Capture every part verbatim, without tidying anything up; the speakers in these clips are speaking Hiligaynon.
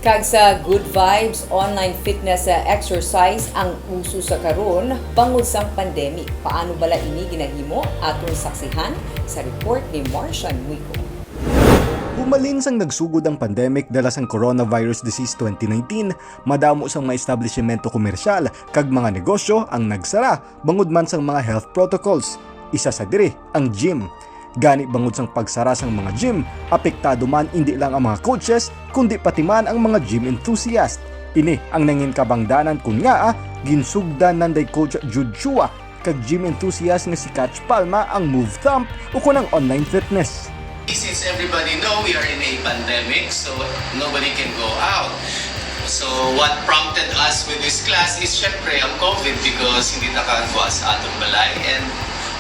Kag sa good vibes, online fitness, ah, exercise ang uso sa karon bangod sang pandemic. Paano bala ini ginahimo? Aton saksihan sa report ni Marcian Muico. Humalin sang nagsugod ang pandemic dala sang coronavirus disease twenty nineteen, madamo sang mga establishmento komersyal kag mga negosyo ang nagsara bangod man sang mga health protocols. Isa sa diri ang gym. Gani, bangod sang pagsara sang mga gym, apektado man indi lang ang mga coaches, kundi pati man ang mga gym enthusiast. Ini ang nangin kabangdanan kon ngaa ginsugdan nanday Coach Jude Chua kag gym enthusiast nga si Catch Palma ang Move Thump ukon ang online fitness. Since everybody know we are in a pandemic, so nobody can go out. So what prompted us with this class is syempre ang COVID, because hindi ta kaagwa sa atong balay and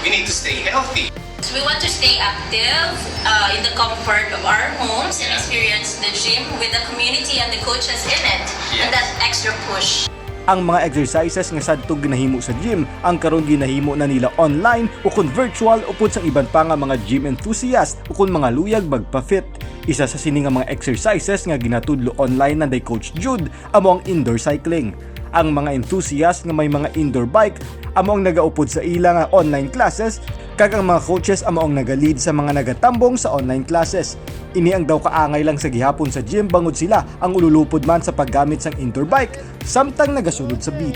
we need to stay healthy. So we want to stay active uh, in the comfort of our homes and Yeah. experience the gym with the community and the coaches in it. And Yes. That extra push. Ang mga exercises nga sadto ginahimo sa gym, ang karon ginahimo na nila online ukon virtual upod sang iban pa nga mga gym enthusiast ukon mga luyag magpa-fit. Isa sa sini nga mga exercises nga ginatudlo online nanday Coach Jude amo ang indoor cycling. Ang mga enthusiast nga may mga indoor bike amo ang nagaupod sa ila nga online classes, kag ang mga coaches amo ang naga-lead sa mga nagatambong sa online classes. Ini ang daw kaangay lang sa gihapon sa gym bangod sila ang ululupod man sa paggamit sang indoor bike samtang nagasulod sa beat.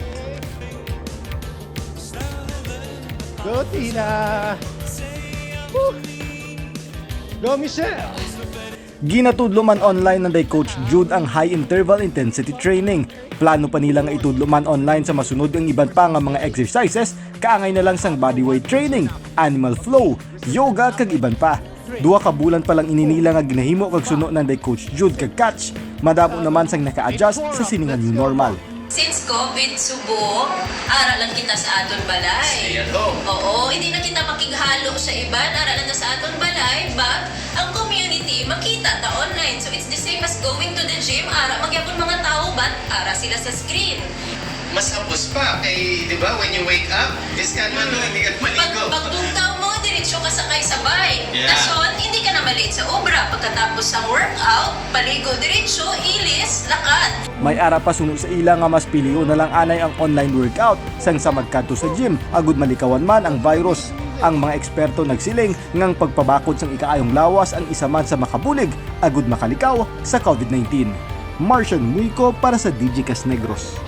Go, Tina! Woo! Go, Michelle! Ginatudlo man online nanday Coach Jude ang high interval intensity training. Plano pa nila nga itudlo man online sa masunod ang iban pa nga mga exercises, kaangay na lang sang bodyweight training, animal flow, yoga, kag iban pa. Duha ka bulan pa lang ini nila nga ginahimo kag suno nanday Coach Jude kag Catch. Madamo naman sang naka-adjust sa sini nga new normal. Since COVID, subong, ara lang kita sa aton balay. Stay at home. Oo, hindi na kita makighalo sa iban, ara lang ta sa aton balay, but ang community, makita ta online. So it's the same as going to the gym, ara man gyapon mga tao, but ara sila sa screen. Mas hapos pa kay, di ba, when you wake up, is ka ano, hindi ka Pag, maligo. pagdugtaw mo, diretso ka sakay sa bike. Yeah. Dason, hindi ka na ma-late sa obra. Pagkatapos sa workout, paligo diretso, ilis, lakad. May ara pa suno sa ila nga mas pilion na lang anay ang online workout sang sa magkadto sa gym agud malikawan man ang virus. Ang mga eksperto nagsiling nga ang pagpabakod sang ikaayong lawas ang isa man sa makabulig agud makalikaw sa COVID nineteen. Marcian Muico para sa Digicast Negros.